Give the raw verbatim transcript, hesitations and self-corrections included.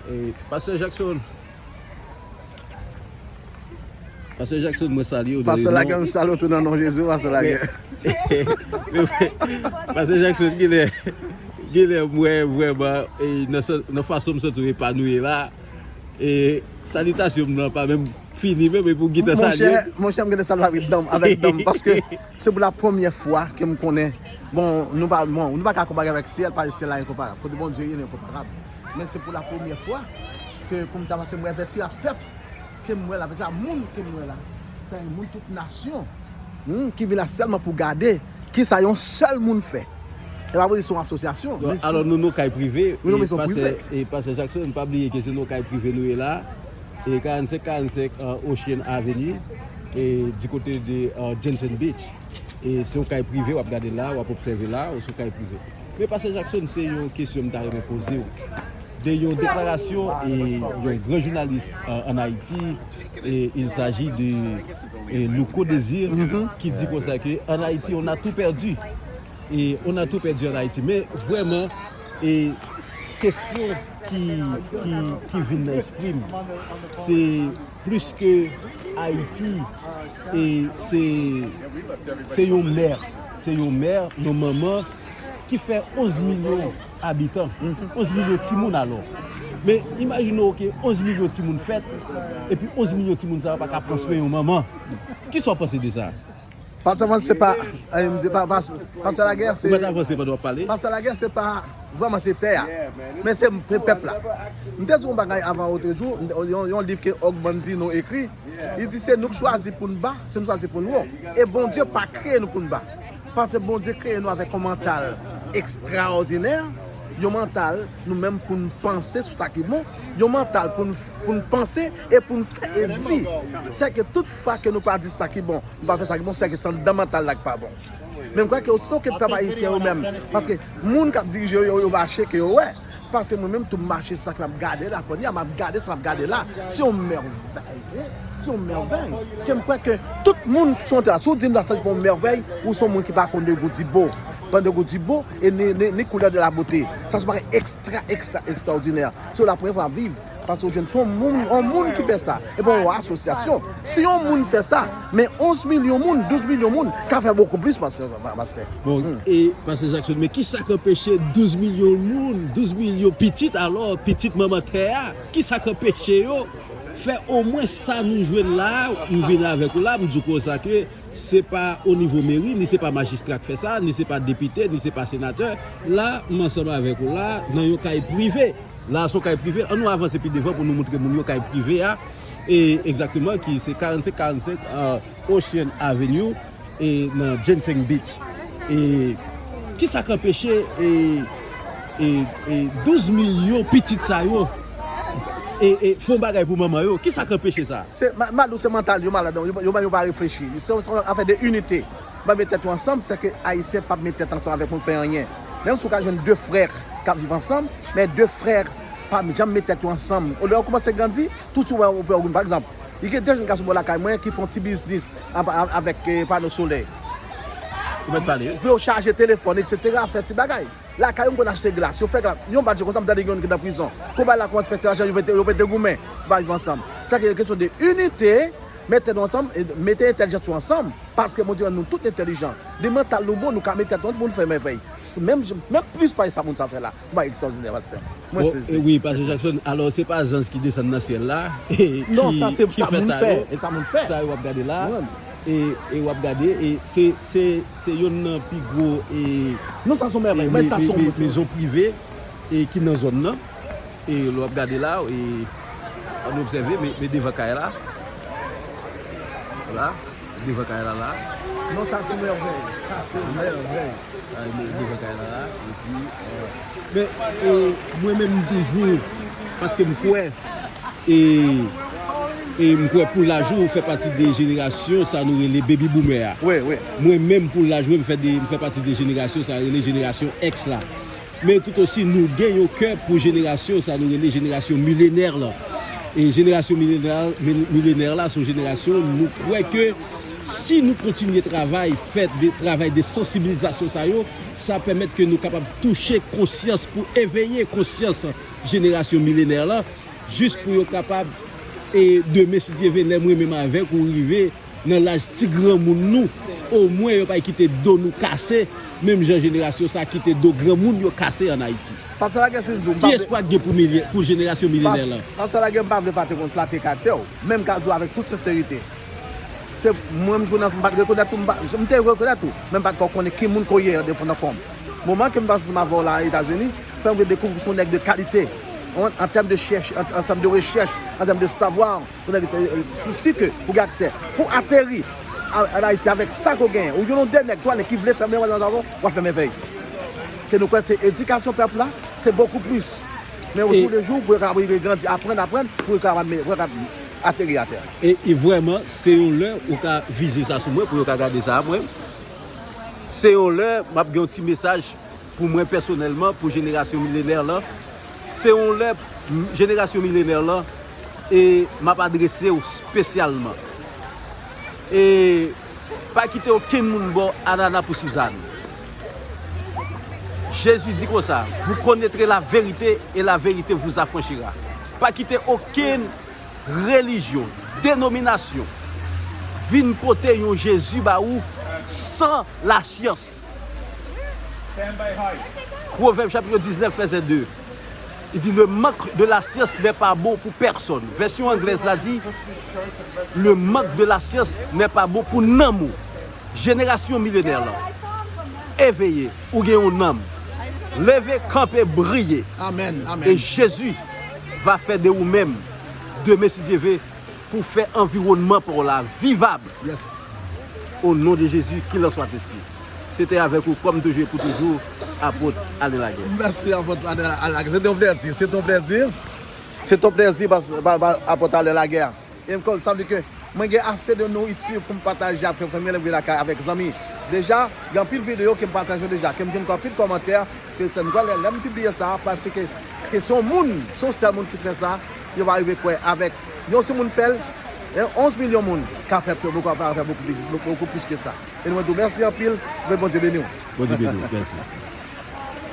E, Pastè Jackson. Pastè Jackson, mwen salye w. Pastè Lagè, m salye w tou nan non Jezi, Pastè Lagè. Pastè Jackson, genlè, genlè, m wè vrèman, e, nan, nan fason m santi w epanouye la, e, salitasyon m nan pa menm fini menm, epi w gentan salye. Monchè, monchè, m gentan salye avèk dan m, avèk dan m, paske se pou la premyè fwa ke m konnen, bon, nou pa, bon, nou pa ka konpare avèk syèl, paske syèl la enkonparab. Kote Bondye ye, li enkonparab. Men se pou la premyè fwa ke pou m ta pase m wè vèti a pèp ke m wè la, vèti a moun ke m wè la. Sa yon moun tout nasyon, hmm, ki vin la sèlman pou gade kisa yon sèl moun fè. E pa pou di se yon asosyasyon, men se alò, nou, nou kay prive, wi, non, men se yon pastè, prive. E pastè Jackson, pa bliye ke se nou kay prive nou ye la. E karannsenk karannsenk, euh, Ocean Avenue, e di kote de, euh, Jensen Beach. E se yon kay prive, w ap gade la, w ap obsève la, se yon kay prive. Men pastè Jackson, se yon kesyon m ta renmen poze w. De yon deklarasyon, e, yon gran jounalis, euh, ann Ayiti, e il s'agit de, e, Louko Désir, ki di konsa ke ann Ayiti, on a tout perdu. E on a tout perdu ann Ayiti. Men vrèman, e kesyon ki, ki, ki vin nan espri m, se plis ke Ayiti, e se, se yon mè, se yon mè, yon manman ki fè onz milyon abitan, onz milyon timoun alò. Men imajine w ke onz milyon timoun fèt, epi onz milyon timoun sa yo pa ka pran swen yon manman. Kisa w panse de sa? Pastè Jackson, se pa, eh, m di pa, pa, pastè Lagè, se, ou mèt avanse pandan w ap pale. Pastè Lagè, se pa vrèman se tè a, men se pe-, pèp la. M te di yon bagay avan otrejou, yon, yon liv ke Og Mandino ekri, li di se nou k chwazi pou n ba, se nou chwazi pou n wo. E Bondye pa kreye nou pou n ba. Paske Bondye kreye nou avèk yon mantal ekstraòdinè, yon mantal nou menm pou n panse sou sa ki bon, yon mantal pou n, pou n panse e pou n fè e di. Sèke tout fwa ke nou pa di sa ki bon, nou pa fè sa ki bon, sèke se anndan mantal la ki pa bon. Men m kwè ke osito ke pèp ayisyen yo menm, paske moun k ap dirije yo, yo, yo mache ke yo wè. Paske mwen menm tou m mache sa ke m ap gade la, kounye a m ap gade sa m ap gade la. Se yon mèvèy, wi. Se yon mèvèy. Ke m kwè ke tout moun ki sou tè la, si w di m la sa se pa yon mèvèy, ou se yon moun ki pa konn de gou di bo. Pandan gou di bo, e ni, ni, ni koulè de la bote. Sa se yon bagay ekstra, ekstra, ekstraòdinè. Se la premyè fwa m ap viv. Paske w jwenn se yon moun, yon moun ki fè sa. E pa yon asosyasyon. Si yon moun fè sa, men onz milyon moun, douz milyon moun ka fè bokou plis, pastè, pastè. Bon, hmm, e pastè Jackson, men kisa k anpeche douz milyon moun, douz milyon pitit, alò, pitit manman tè a, kisa k anpeche yo fè omwen sa nou jwenn la a? M vin avèk ou la, m di w konsa ke se pa o nivo meri, ni se pa majistra k fè sa, ni se pa depite, ni se pa senatè. La, m ansanm avèk ou la, nan yon kay prive. La, se yon kay prive. Ann nou avanse pi devan pou nou montre moun yo kay prive a. E egzakteman, ki se karannsenk karannsenk, euh, Ocean Avenue, e nan Jensen Beach. E kisa k anpeche, e, e, e douz milyon pitit sa yo, e, e fè yon bagay pou manman yo? Kisa k anpeche sa? Se, ma, ma di w, se mantal yo malad, yo, yo, yo pa reflechi. Se, se yon afè de inite. Ban met tèt yo ansanm, sèke Ayisyen p ap met tèt ansanm avèk moun fè anyen. Menm si w ka jwenn de frè k ap viv ansanm, men de frè pa janm met tèt yo ansanm. Olè yo kòmanse grandi, tout yo wè, wè, wè, pa egzanp, li gen de jèn gason bò lakay mwen ki fè yon ti biznis av-, av-, avèk, eh, pano solèy. Ou mèt pale, wi. Pou yo chaje telefòn, etsetera, fè ti bagay. Lakay yo, m konn achte glas, yo fè glas. Yon badje konsa, m tande gen youn ki nan prizon. Konba la kòmanse fè ti lajan, yo mete, yo mete goumen, pa viv ansanm. Sa ki kesyon de inite, met tèt nou ansanm, e mete entèlijans nou ansanm, paske Bondye rann nou tout entèlijan. De mantal nou bon, nou ka met tèt nou ansanm pou nou fè mèvèy. S-, menm, menm plis pase sa moun sa fè la. Yon bagay ekstraòdinè, pastè. Mwen sezi. Wi, pastè Jackson, alò se pa zanj ki desann nan syèl la, e ki, ki fè sa yo. Non, sa se sa moun fè, e sa moun fè. Sa yo w ap gade la, e, e w ap gade, e se, se, se youn nan pi gwo, e, non, sa se yon mèvèy, men sa se yon mèvèy, mezon prive, e ki nan zòn nan. E lè w ap gade la, e, ann obsève, men, men devan kay la. La, devan kay la, la. Non, sa se yon mèvèy. Sa se yon mèvèy. A, men devan kay la, la. Epi, e, men, e, mwen menm, m toujou, paske m kwè, e, e m kwè pou laj ou fè pati de jenerasyon sa nou rele baby boomer a. Wi, wi. Mwen menm, pou laj mwen, m fè de, m fè pati de jenerasyon sa rele jenerasyon X la. Men tout osi, nou gen yon kè pou jenerasyon sa nou rele jenerasyon milenè lan. E jenerasyon milenè, mil-, milenè la, se yon jenerasyon nou kwè ke Si nou kontinye travay, fè de travay de sansibilizasyon sa yo, sa pèmèt ke nou kapab touche konsyans, pou eveye konsyans jenerasyon milenè lan, jis pou yo kapab, e demen, si Dye vle, lè mwen menm avèk ou rive nan laj ti granmoun nou, omwen yo pa kite do nou kase, menm jan jenerasyon sa kite do granmoun yo kase ann Ayiti. Pastè Laguerre, si m di w, m pa vle. Ki espwa k gen pou milye-, pou jenerasyon milenè lan? Pastè Laguerre, m pa vle pa te konn flate karaktè w, men m ka di w avèk tout senserite. Se mwen, m jounalis, m pa t rekonèt ou, m pa, m te rekonèt ou, men m pa t ko konnen ki moun ke w ye, de fond en comble. Moman ke m pase ansanm avè w la Etazini, fè m redekouvri w se yon nèg de kalite, an, an tèm de chèch, an, an tèm de rechèch, an tèm de savwa, pou nèg, e, e, sousi ke pou gen aksè, pou ateri a, an Ayiti avèk sa ke w genyen. Ou jwenn yon de nèg, twa nèg ki vle fè menm bagay avè w, w ap fè mèvèy. Ke nou kwè se edikasyon pèp la, se bokou plis. Men o jou le jou, pou yo ka rive grandi, aprann, aprann, pou yo ka, pou yo ka ateri atè. E, e vrèman, se yon lè ou ka vize sa sou mwen, pou yo ka gade sa a mwen. Se yon lè, m ap gen yon ti mesaj pou mwen pèsonèlman, pou jenerasyon milenè lan. Se yon lè, m, jenerasyon milenè lan, e m ap adrese w espesyalman. E pa kite okenn moun ba w anana pou sizann. Jezi di konsa, vous connaîtrez la vérité et la vérité vous affranchira. Pa kite okenn relijyon, denominasyon, vin pote yon Jezi ba ou san lasyans. Pwovèb chapit diznèf, vèsè de. Li di, le manque de la science n'est pas bon pour personne. Vèsyon anglèz la di, le manque de la science n'est pas bon pour nanm ou. Jenerasyon milenè lan, eveye, ou gen yon nanm. Leve, kanpe, briye. Amèn, amèn. E Jezi va fè de ou menm, demen si Dye vle, pou fè anviwònman pa w la vivab. Yes. O non de Jezi, qu'il en soit ainsi. Se te avèk ou, kòm toujou e pou toujou, Apot Alain Laguerre. Mèsi, Apot Alain Laguerre. Se te yon plèzi, se te yon plèzi. Se te yon plèzi, pas-, pa, pa, Apot Alain Laguerre. E m konn, sa vle di ke mwen gen ase de nouriti pou m pataje ak fanmi, lè m vin lakay avèk zanmi. Deja, gen anpil videyo ke m pataje deja, ke m jwenn anpil kòmantè, ke sa m kwè lè, lè m pibliye sa, paske, paske se yon moun, se yon sèl moun ki fè sa, yo pa rive kwè avèk yon sèl moun fè l, e onz milyon moun ka fè, ka fè bokou plis, bokou plis ke sa. E nou mwen di w mèsi anpil, ke Bondye beni w. Bondye beni w, mèsi.